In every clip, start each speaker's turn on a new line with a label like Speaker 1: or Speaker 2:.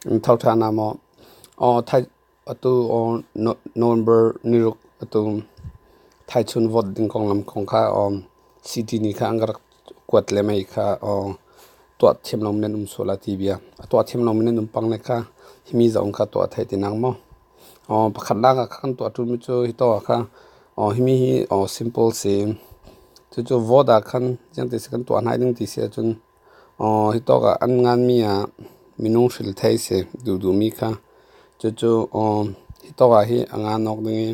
Speaker 1: Tho ṭhan ah maw thai atu November 6 atu thaichun vote ding konglam kong kha city nih kha an ka rak kuat le mei kha tuah thiam lomi nan um sual ah ti bia. A tuah thiam lomi nan um pang le kha himi zawn kha tuah thai ti nang maw? Pakhatnak ah kan tuah ṭumi cu hi to ah kha himi hi simple si. Cucu vote ah khan ziangti si kan tuah hna ding ti si ahcun hi tawk ah an nganmi ah minung hril thei si duhduhmi kha. Cucu hi tawk ah hi a ngan awk ding i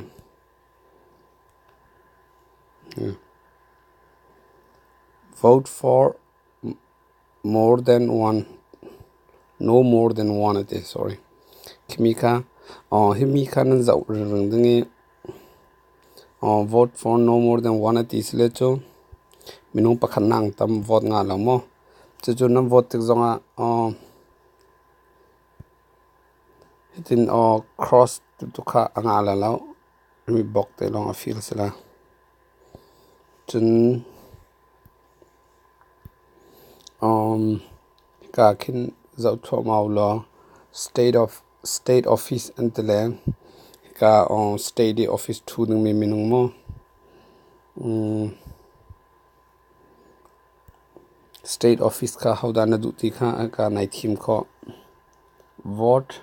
Speaker 1: vote for more than one, no more than one a ti, sorry. Khimi kha himi kha nan zoh ringring ding i vote for no more than one a ti sile cu minung pakhat nak tam vote ngah lo maw? Cucu nan vote tik zongah hitin cross tu kha a ngah lai lo. Mi bok te lawng a feel si lai. Cun hika khin zoh thluahmah u law state office an ti le hika state i office ṭhu dingmi minung maw state office kha hodah na duh ti kha hika nai thim khawh. Vote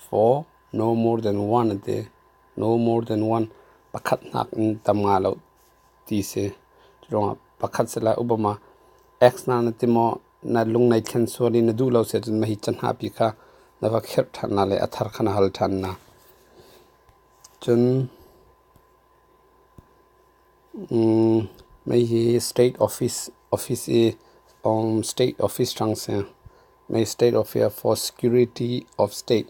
Speaker 1: for no more than one an ti. No more than one pakhat hnak in tam nga lo ti si. Curuangah pakhat si lai Obama X na na ti maw na lung nai thlen sual i na duh lo si ahcun mah hi canhah pi kha na va khirh ṭhan na le a thar kha na hal ṭhan na. Cun mei hi state office office i state office ṭang si. Mei state office for security of state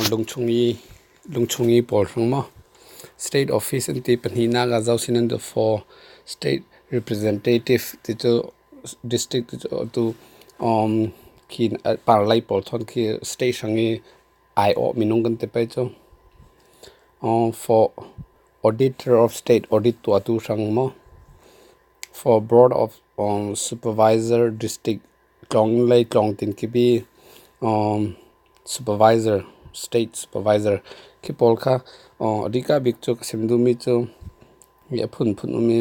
Speaker 1: lungchung i pawl hrang maw state office an ti pahnihnak ah zoh sin an duh for state representative ti cu district ti cu atu khi parlei pawl thawn khi state hrang i aiawh minung kan ti pei cu. For auditor of state audit tuahtu hrang maw for board of supervisor district tlawng lei tlawng tin khi bi supervisor state supervisor khi pawl kha adika bik cu ka sim duhmi cu hi a phunphun um i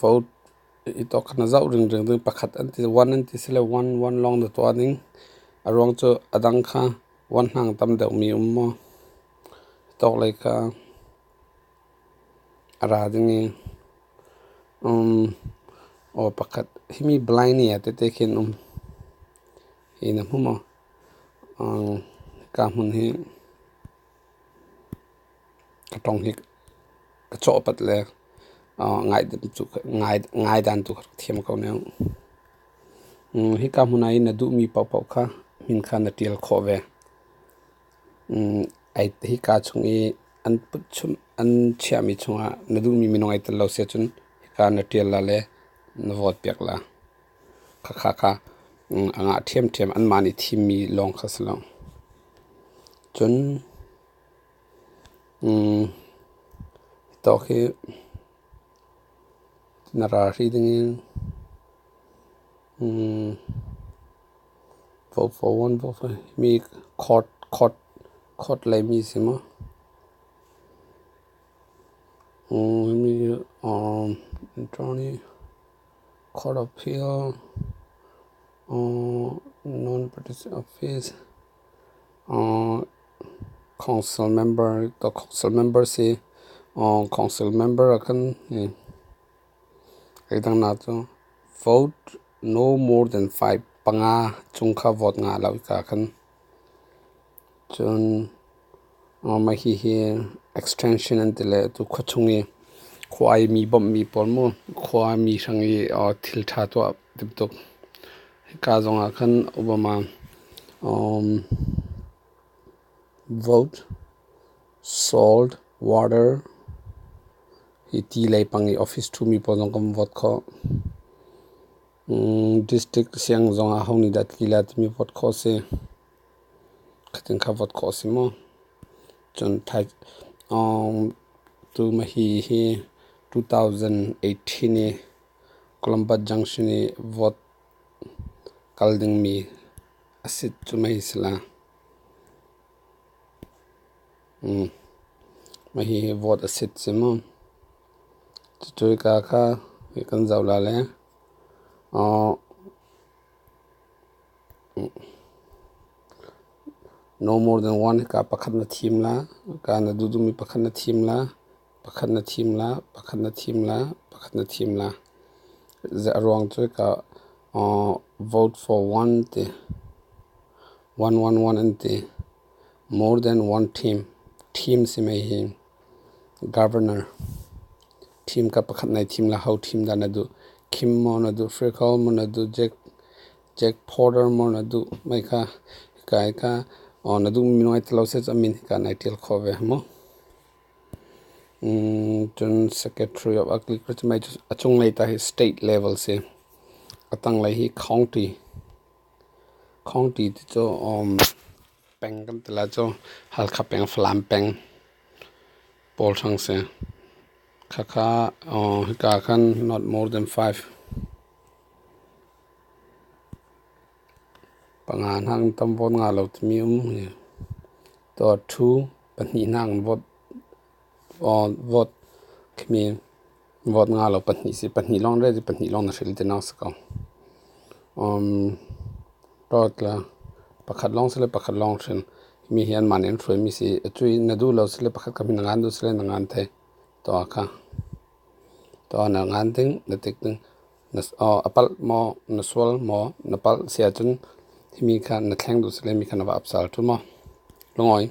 Speaker 1: vote i tawk kha na zoh ringring ding pakhat an ti one an ti sile one one lawng na tuah ding a ruang cu a dang kha one hnang tam deuhmi um maw tawk lei kha a ra ding i aw pakhat himi blind ah tete khin um hi na hmu maw hika hmun hi ka tong hi ka cawh pat le ngai dan tu ka rak thiam ko ne. Hika hmun ah hin na duhmi paohpaoh kha min kha na ṭial khawh ve. Hika chung i an chiahmi chungah na duhmi minung ai tel lo si ahcun hika na ṭial la le na vote piak la. Khakha kha a ngah ṭhiamṭhiam anmah nih thimmi lawng kha si lo. Cun tawk hi na ra hri dingin mi court lei mi si maw? Attorney court appeal non-partisan office council member council member si council member ah khan eidang nak cu vote no more than five panga cung kha vote ngah lo ka khan cun mah hihi extension an ti le atu khuachung i khua i mi bawmhmi pawl mu khua mi hrang i thil ṭha tuah tibantuk hika zongah khan Obama vote salt water hi ti lei pang i office ṭhumi pawl zong kan vote khawh. District siang zong ah ho nih dah tli la timi vote khawh a si. Khatin kha vote khawh a si maw? Cun tu hi 2018 i Columbus Junction i vote kal dingmi a sit cu mei si la. Mah hihi vote a sit si mu. Cucu hika kha kan zoh la le no more than one hika pakhat na thim la, hika na duh duhmi pakhat na thim la, pakhat na thim la, pakhat na thim la, pakhat na thim la. A ruang cu hika vote for one ti one one one an ti. More than one team, team si mei hi governor team ka pakhat nai thim la ho team dah na duh Kim maw na duh Frickel maw na duh Jack Porter maw na duh mei kha hika hika na duhmi minung ai tel lo seh cu a min hika nai ṭial khawh ve mu. Cun Secretary of Agriculture mei cu a cunglei ta hi state level si. A tanglei hi county. County ti cu peng kan ti lai cu Halkha peng, Falam peng pawl hrang si. Khakha hika khan not more than five panga hna kan tam vote nga lo timi um hi. To two pahnih hna kan vote vote khimi vote nga lo pahnih si pahnih lawng re pahnih lawng na hril ti nak si ko. Tawtla pakhat lawng sile pakhat lawng hrin mi hi anmah nih an hruaimi si. Atu i na duh lo sile pakhat kam hi na ngan duh sile na ngan thai. To kha to na ngan ding na tik ding na a palh maw na sual maw na palh si ahcun himi kha na thleng duh sile mi kha na va ap sal tu maw lungawi.